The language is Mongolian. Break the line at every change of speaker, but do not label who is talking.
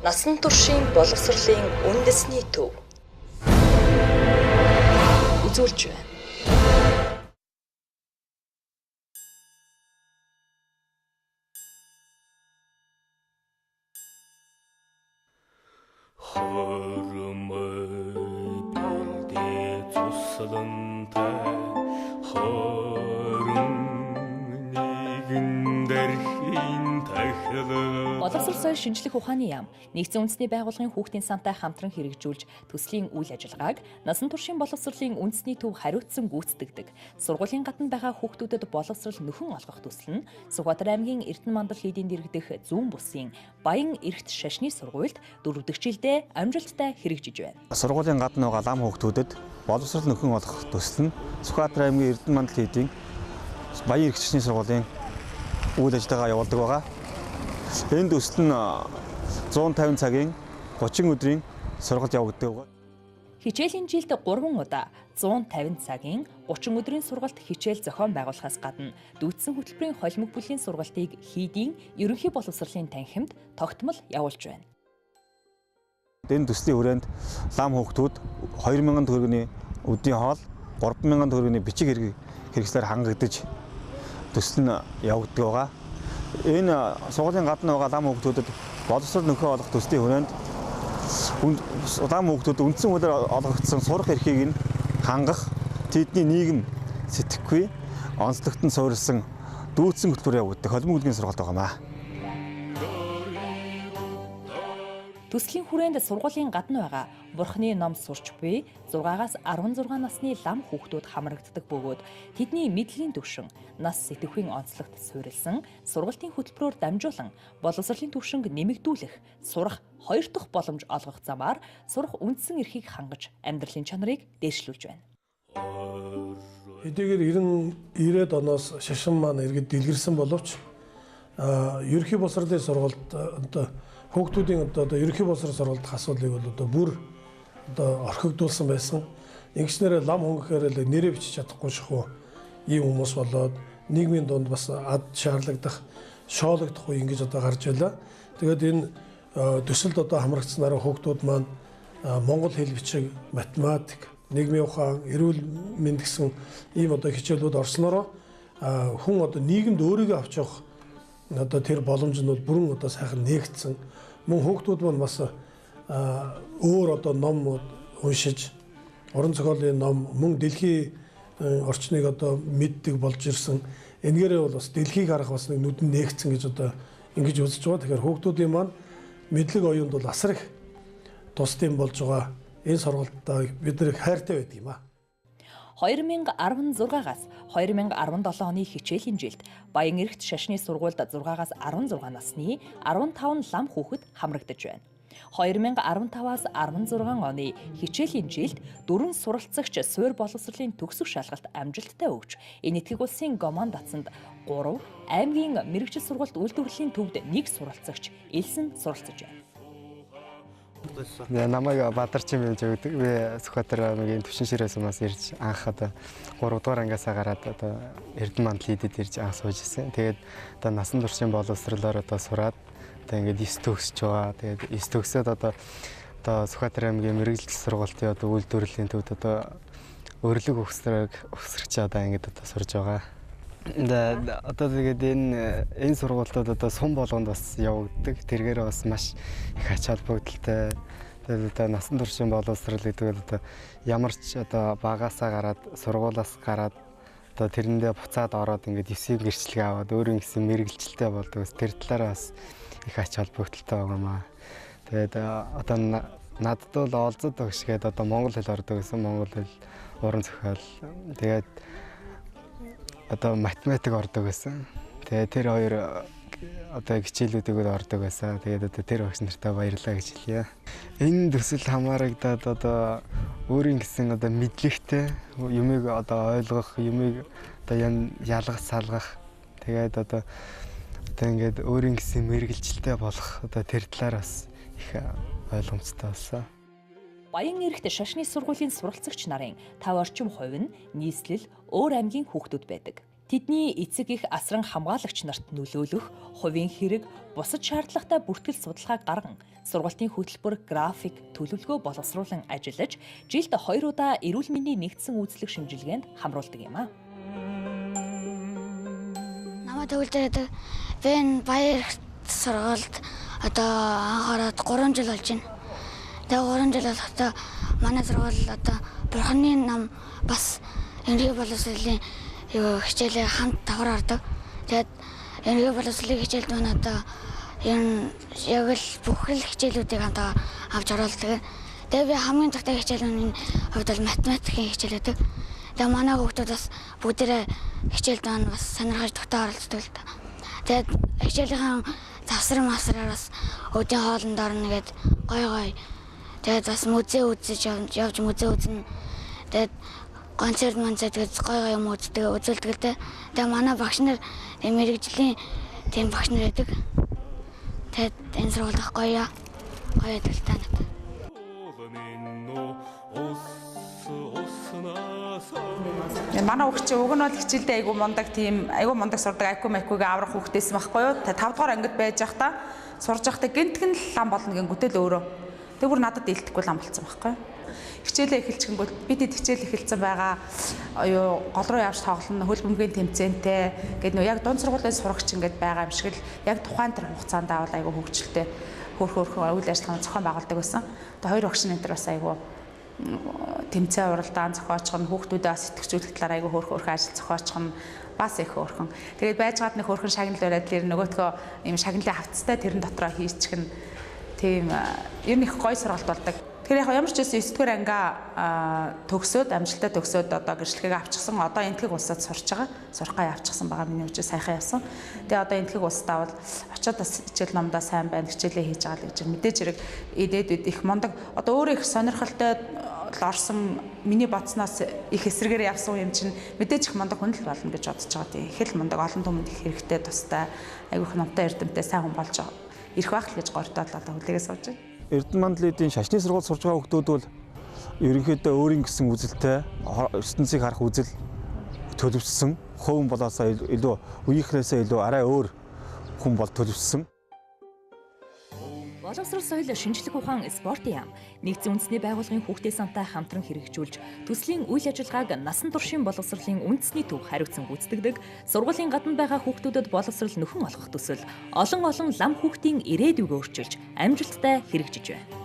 Насан туршийн боловсролын үндэсний төв үзүүлж байна.
Хормой бэлдээ цуслантай 21 дэрхийн тахилга.
Боловсрол соёл шинжлэх ухааны яам нэгдсэн үндэсний байгууллагын хүүхдийн сантай хамтран хэрэгжүүлж төслийн үйл ажиллагааг насан туршийн боловсролын үндэсний төв хариуцсан гүйцэтгэдэг. Сургуулийн гадна байгаа хүүхдүүдэд боловсрол нөхөн олгох төсөл нь Сүхбаатар аймгийн Эрдэнэ мандал хийдийн дэргэдэх Зүүн бусын Баян эрэгт шашны сургуульд 4 дахь жилдээ амжилттай хэрэгжиж байна.
Сургуулийн гадна байгаа лам хүүхдүүдэд боловсрол нөхөн олгох төсөл нь Сүхбаатар аймгийн Эрдэнэ мандал хийдийн Баян эрэгт шашны сургуулийн үйл ажиллагаа явуулдаг байгаа. Энэ төсөл нь 150 цагийн 30 өдрийн сургалт явагддаг.
Хичээлийн жилд 3 удаа 150 цагийн 30 өдрийн сургалт хичээл зохион байгуулахаас гадна дүйцсэн хөтөлбөрийн холимог бүлгийн сургалтыг хийдийн ерөнхий боловсролын танхимд тогтмол явуулж байна.
Энэ төслийн хүрээнд лам хүүхдүүд 2000 төгрөгийн өдрийн хоол, 3000 төгрөгийн бичиг хэрэгслээр хангагдаж төсөл нь явагддаг байгаа. Энэ сургуулийн гадна байгаа лам хүүхдүүдэд боловсрол нөхөн олгох төслийн хүрээнд лам хүүхдүүд үндсэн хуулиар олгогдсон сурах эрхийг нь хангах, тэдний нийгэм сэтгэхгүй онцлогтон суурилсан дүйцсэн хөтөлбөр явагддаг холимог бүлгийн сургалт байгаа маа.
Төслийн хүрээнд сургуулийн гадна байгаа Бурхны ном сурч буй 6-аас 16 насны лам хүүхдүүд хамрагддаг бөгөөд тэдний мэдлэгийн түвшин нас сэтгэхүйн онцлогт суурилсан сургалтын хөтөлбөрөөр дамжуулан боловсролын түвшинг нэмэгдүүлэх, сурах хоёр дахь боломж олгох замаар сурах үндсэн эрхийг хангаж амьдралын чанарыг дээшлүүлж байна.
Хэдийгээр 90-ад оноос шашин маань иргэд дэлгэрсэн боловч ерөнхий боловсролын сургалт одоо хүүхдүүдийн одоо ерөнхий боловсрол сургалт асуудлыг бол одоо бүр одоо орхигдуулсан байсан. Ингэснээр лам хүн гэхээр л нэрээ бичиж чадахгүй шахуу ийм хүмүүс болоод нийгмийн дунд бас ад шаарлагдах, шоологдох үе ингэж одоо гарч байлаа. Тэгээд энэ төсөлд одоо хамрагдсанараа хүүхдүүд маань монгол хэл бичиг, математик, нийгмийн ухаан, эрүүл мэнд гэсэн ийм одоо хичээлүүд орсноороо хүн одоо нийгэмд өөрийгөө авч явах одоо тэр боломж нь бол бүрэн одоо сайхан нээгдсэн. Мөн хүүхдүүд маань бас өөр одоо ном уншиж, уран зохиолын ном, мөн дэлхийн орчныг одоо мэддэг болж ирсэн. Энгээрээ бол бас дэлхийг харах бас нэг нүдэн нээгдсэн гэж одоо ингэж үзэж байгаа. Тэгэхээр хүүхдүүдийн маань мэдлэг оюунд бол асар их тусдим болж байгаа. Энэ сургалтаа бид нар их хайртай байдаг юм аа.
2016-аас 2017 оны хичээлийн жилд Баян эрэгт шашны сургуульд 6-аас 16 насны 15 лам хүүхэд хамрагдаж байна. 2015-аас 16 оны хичээлийн жилд 4 суралцагч суур боловсролын төгсөх шалгалт амжилттай өгч, Энэтхэг улсын Гомон дацанд 3, аймгийн мэргэжил сургалт үйлдвэрлэлийн төвд 1 суралцагч элсэн суралцж байна.
Намайг Бадарчин гэж өгдөг. Би Сүхбаатар аймгийн Төвшин ширээ сумаас ирж анх одоо 3 дугаар ангиасаа гараад одоо Эрдэнэ мандал хийдэд ирж анх сууж ирсэн. Тэгээд одоо насан туршийн боловсролоор одоо сураад одоо ингээд 9 төгсөж байгаа. Тэгээд 9 төгсөөд одоо Сүхбаатар аймгийн мэргэжил сургалтын одоо үйлдвэрлэлийн төвд одоо өрлөг өгсөрч одоо ингээд одоо сурж байгаа. Одоо тэгээд энэ сургуультад одоо сум болгонд бас явагддаг. Тэргээр бас маш их ач холбогдолтой. Тэгээд одоо насан туршийн боловсрол гэдэг бол одоо ямар ч одоо багасаа гараад сургуулаас гараад одоо тэрэндээ буцаад ороод ингээд 9-ийн гэрчлэгээ аваад өөрийн гэсэн мэргэжилтэй болдог. Тэр талаараа бас их ач холбогдолтой байгаа маа. Тэгээд одоо надад бол олзод багш гээд одоо монгол хэл ордог гэсэн. Монгол хэл, уран зохиол. Тэгээд одоо математик ордог байсан. Тэгээ тэр хоёр одоо хичээлүүдийг л ордог байсан. Тэгээд одоо тэр багш нартаа баярлалаа гэж хэлье. Энэ төсөл хамаарагдаад одоо өөрийн гэсэн одоо мэдлэгтэй юмыг одоо ойлгох, юмыг одоо ялгах, салгах. Тэгээд одоо ингээд өөрийн гэсэн мэргэжилтэй болох одоо тэр талаар бас их ойлгомжтой болсон.
Баян эрэгт шашны сургуулийн суралцагч нарын 50 орчим хувь нь нийслэл өөр аймгийн хүүхдүүд байдаг. Тэдний эцэг их асран хамгаалагч нарт нөлөөлөх, хувийн хэрэг, бусад шаардлагатай бүртгэл судалгааг гарган сургалтын хөтөлбөр, график, төлөвлөгөө боловсруулан ажиллаж, жилд 2 удаа эрүүл мэндийн нэгдсэн үйлчлэг шинжилгээнд хамруулдаг юм а.
Намайг төгөлдөр гэдэг. Би энэ Баян эрхт сургуульд одоо анх ороод 3 жил болж байна. Тэгээ 3 жил болохдоо манай сургууль одоо Бурханы нам бас ерөнхий боловсролын хичээлээ хамт давхар ордог. Тэгээд ерөнхий боловсролын хичээлд маань одоо ер нь яг л бүх л хичээлүүдийг хамт авч оруулдаг. Тэгээ би хамгийн дуртай хичээл нь хувьд бол математикийн хичээл байдаг. Тэгээ манай хүүхдүүд бас бүгдээрээ хичээлд маань бас сонирхож дуртай оролцдог л да. Тэгээд хичээлийнхэн завсар масраар бас өдийн хоолнд орно гээд гой гой. Тэгээд бас музей үзэж явж музей үзнэ. Тэгээд концерт монцерт гэж гой гой юм үздэг үзүүлдэг л дээ. Тэгээ манай багш нар мэрэгжлийн тийм багш нар байдаг. Тэгээд энэ сургууль их гоё гоё байдаг л та надад.
Манай хүүхд чинь уг нь бол хичээлдээ айгүй мундаг тийм айгүй мундаг сурдаг IQ MQ-г аврах хүүхдээсэн байхгүй юу? 5 дугаар ангид байж байхдаа сурж байхдаа гинтгэн л лам болно гингүүтэл өөрөө. Тэг бүр надад дийлдэхгүй лам болцсон байхгүй юу? Хичээлээ эхэлчихэнгүүт би тэд хичээл эхэлсэн байгаа юу гол руу явж тоглоно, хөл бөмбөгийн тэмцээнтэй гээд нөө яг дунд сургуулийн сурагч ингээд байгаа юм шиг л яг тухайн тэр хугацаанд бол айгүй хөгжилтэй хөөх үйл ажиллагааны зохион байгуулдаг байсан. Тэгээ хоёр багш энэ төр бас айгүй тэмцээн уралдаан зохиочих нь хүүхдүүдээ бас сэтгцүүлэх талаар айгүй хөөх ажил зохиочих нь бас их хөөрхөн. Тэгээд байжгаад нэг хөөрхөн шагнал бариад л нөгөөтгөө ийм шагналын хавцтай тэрэн дотроо хийчих нь тийм ер нь их гоё сургалт болдог. Тэгэхээр яг ямар ч байсан 9 дугаар ангиа төгсөөд амжилттай төгсөөд одоо гэрчлэгээ авчихсан. Одоо Энэтхэг улсад сурч байгаа. Сурах гай авчихсан байгаа. Миний үчи сайхан явсан. Тэгээ одоо Энэтхэг улсдаа бол очиод бас хичээл номдоо сайн байна. Хичээлээ хийж байгаа л гэж мэдээж хэрэг ирээдүйд их мундаг. Одоо өөрөө их сонирхолтой орсон миний бодсноос их эсрэгээр явсан юм чинь мэдээж их мундаг хүн л болно гэж бодож байгаа. Тийм их л мундаг олон түмэнд их хэрэгтэй тустай айгүйх номтой эрдэмтэй сайн хүн болж ирэх байх л гэж гордоод одоо хүлээгээ сууж байна.
Эрдэнэ Мандлын шашны сургууль сурж байгаа хүүхдүүд бол ерөнхийдөө өөрийн гэсэн үзэлтэй ертөнцийг харах үзэл төлөвшсөн, хөөн болоосоо илүү үеийнхнээсээ илүү арай өөр хүн бол төлөвшсөн.
Боловсрол соёл шинжлэх ухаан спортын яам нэгдсэн үндэсний байгууллагын хүүхдийн сантай хамтран хэрэгжүүлж төслийн үйл ажиллагааг насан туршийн боловсролын үндэсний төв хариуцсан гүйцэтгэдэг. Сургуулийн гадна байгаа хүүхдүүдэд боловсрол нөхөн олгох төсөл олон олон лам хүүхдийн ирээдүйг өөрчилж амжилттай хэрэгжиж байна.